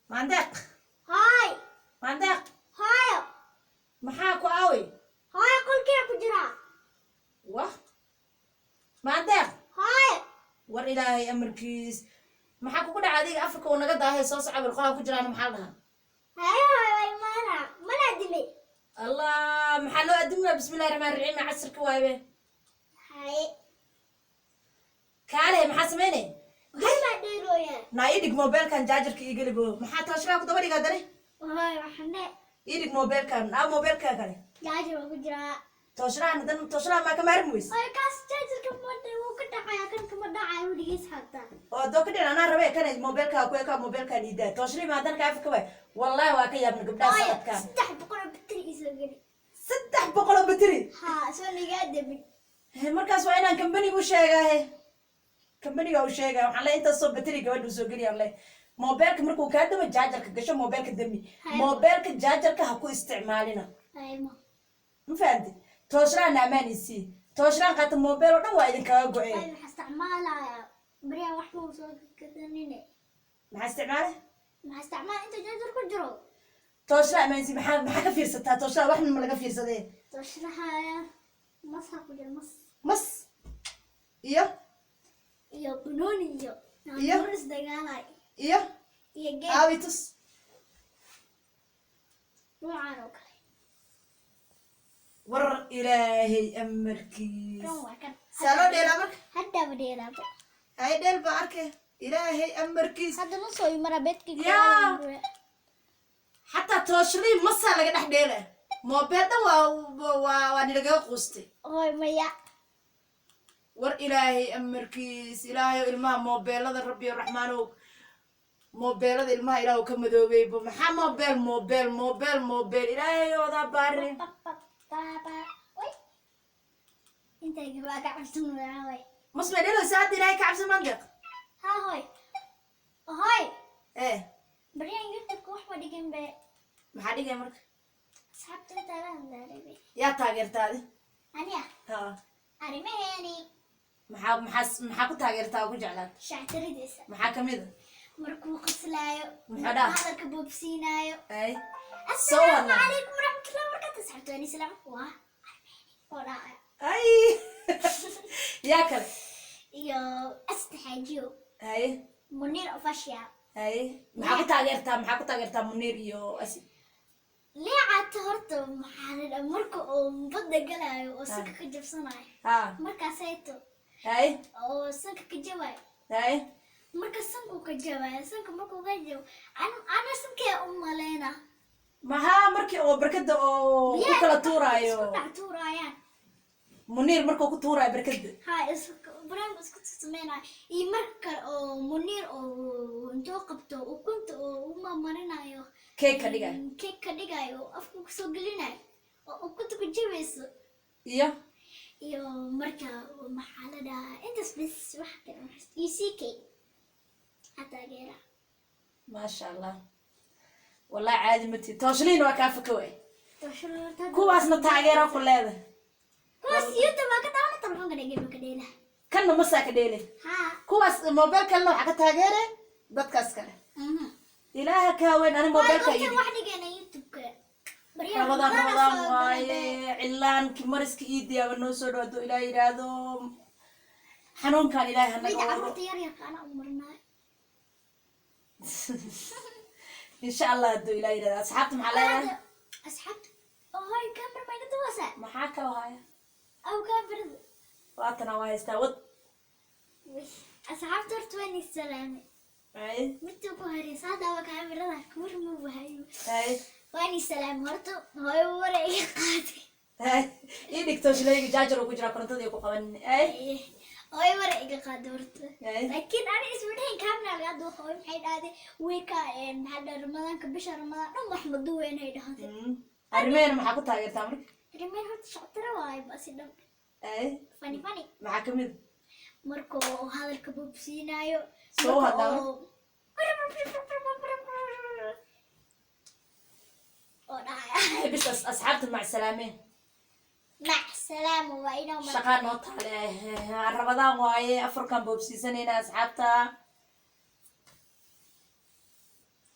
Maandeeq. Haay. Maandeeq. Haayo. Maxaa ku aaway? Haayo, qolkee ku jiraa. Wah, Maandeeq. Haayo. War Ilaahay amarkiis, maxaa kugu dhaca adiga? Afrika uu naga daahay, soo soco bal. Qolaa ku jiraan, maxaa la dhahaa? Haayo, haayo, waa imaana mana dimay. Allah, maxaa loo adimaya? Bismillahi raxmaan raxiim, casirka waaybe. Haye. Kaale, maxaa sameynay? Waxay baa dheerooyaa. Naa, ii dhig mobeelkan jaajarka, ii gelibo. Maxaa tooshlaa ku daba dhigaa dane? Haayo, waxane. Ii dhig mobeelkan, aa mobeelka kale. Jaajar waa ku jiraa. Tooshlahan dan, tooshlaha maa ka maarmi weys? Haayo, kaas jaajarka ma wuu ka dhacaya, kan kama dhacayo weligiis xataa. Oo adoo ka dhin anaa rabe kan mobeelkaa ku ekaa, mobeelkan iidaa tooshlii ma haddana kaa afrika waay. Wallahi waa ka yaabna gabdhaha Haayo. Sanadkan. 300 oo bateri isoo geli. 300 oo bateri? Haa, soo nigaa demin. Markaas waa inaan kambaniga u sheegaahe, kambaniga u sheegaya. Waxaan le intaasoo bateri gabadha usoo geliya le, mobeelka markuu kaa damo jaajarka gasho, mobeelka dami. Haye. Mobeelka jaajarka ha ku isticmaalina. Haye ma. Ma fahamtid? Tooshlaana amaanisi, tooslaan qaata, mobeel oo dhan waa idinkaga go-ee. Haayo, maxaa isticmaalayaa baryahan? Wax ma soo gadanine. Maxaa isticmaalay? Maxaa isticmaala inta jaajar ku jiro? Tooshlaa amaanisi, maxaa ka fiirsataa tooshlaa? Waxna ma laga fiirsadee. Tooshlahaya mas ha ku jira, mas. Mas iyo? Iyo banooni iyo Iyo? Mar isdagaalay. Iyo? Iyo geed. Aawi, tus. Noocan oo kale. War Ilaahay amarkiis. Kan waa kan. Saa loo dheelaa marka? Haddaba dheelaaba. Hay, dheel baa arkay, Ilaahay amarkiis. Hadda ma soo imara beedkii. Yaa. Xataa tooshlii masaa laga dhex dheela, moobeel dhan waa nilagaga quustay. Hooy, maya. War Ilaahay amarkiis, Ilaahay ilmaha moobeelada, Rabbi Raxmaanow, moobeelada ilmaha Ilaah ka madoobeybo. Maxaa moobeel, moobeel, moobeel, moobeel, Ilaahay odaa baari. Intay gabaa ka cabsan waay. Masma dheelaysa hadda? Ilaahay ka cabsan, Mandeq. Ha, hooy, hooy. Eh. Baryahan YouTube-ka wax ma dhigin be. Maxaa dhigay marka? Asxaabta intaa la hadlaalay be. Yaa taageertaadi? Aniga? Ha. Arrimaheeni. Maxaa ku taageertaa oo ku jeclaata? Shactiradiisa. Maxaa kamid a? Markuu qoslaayo. Muxuu dhaha? Hadalka boobsiinaayo. Ay, soo Assalaamu hadla. calaykum waraxmatullahi wabarakaatu, asxaabta wani salaam, waa oo dhacay. Ay, yaa kale? Iyo astaxaajiyo. Haye. Muniir Official. Haye, maxaa ku taageertaa Muniir iyo Asi? Liicata horta maxaa la dhahaa, marka uu badda galayo oo sanka ka jabsanayo. Markaasayto. Haye. Oo sanka ka jabayo. Haye. Marka sanku ka jabayo, sanka markuu ka jabo, ana sankee u maleyna. Maxaa markii oo barkada oo ku kala tuuraayo? Isku dhac tuuraayaan. Muniir markuu ku tuuraayo barkada. Ha, isku barnaamij isku sameynaayo, iyo marka kale oo Muniir oo intuu qabto ukunta oo u mamarinayo. Keeg ka dhigayo. Keeg ka dhigayo oo afka kusoo gelinayo oo ukunta ku jabayso. Iyo? Iyo marka maxaa la dhahaa, intaas bes, wax kale ma haysto. Iyo CK ha taageera. Maasha Allah, wallahi caadi mati. Tooshliin waa kaa faka waay. Kuwaasna taageera ku leedahay. Kuwaas YouTube waa ka daawana, telefoonka dhege ka dheela. Kanna masaa ka dheele? Ha. Kuwaas mobile kalena waxaa ka taageere dadkaas kale. Ilaaha kaa weyn, ani mobeelka Horta ii wax dhigeena YouTube-ka. Baryahan Ramadaan. Ramadaan Ramadaan soo waaye. galay. Cilaankii mariska iidiyaaba noo soo dhawaado. Ilaah yidhaahdo xanuunkan Ilaahay hanaga Mid wado. Carruurta yar yarka anaa u marnaa. Insha Allah, hadduu Ilaah yidhahdo. Asxaabta maxaa leedahay? Hadda asxaabta, ohoy, kamar ma iga duwasa? Maxaa kaloo haya? Aw, kamarada. Waatana waa haystaa, wad. Asxaabta horta waan is salaamay. Ay. Midta ku horeysa hadda waa kamarada kumar ma wahayo. Ay. Waan is salaamay horta, hooyo wara iga qaaday. Ay, ii dhigto shilayga, jaajar uu ku jiraa, korontada iyo ku qaban. Ay. Hooyo wara iga qaaday horta. Ay. Laakiin ani isma dhahin kaamna laga duwa. Hooyo maxay dhahday? Wiilka maxaa dhahay, Ramadaanka, bisha Ramadaan dhan wax ma duweynay dhahday. Arrimeena maxaa ku taageertaa marka? Rimeen horta shactiro waayo basi dhan. Ay. Funny, funny. Maxaa kamid? Markuu hadalka boobsiinayo. Soo marka hadlaa. Oo dhahaya. Bis, asxaabta mac salaameen. Mac salaama, waa inoo mar. Shaqaa noo taale, Ramadaan waaye, afarkan boobsiisanayna asxaabta.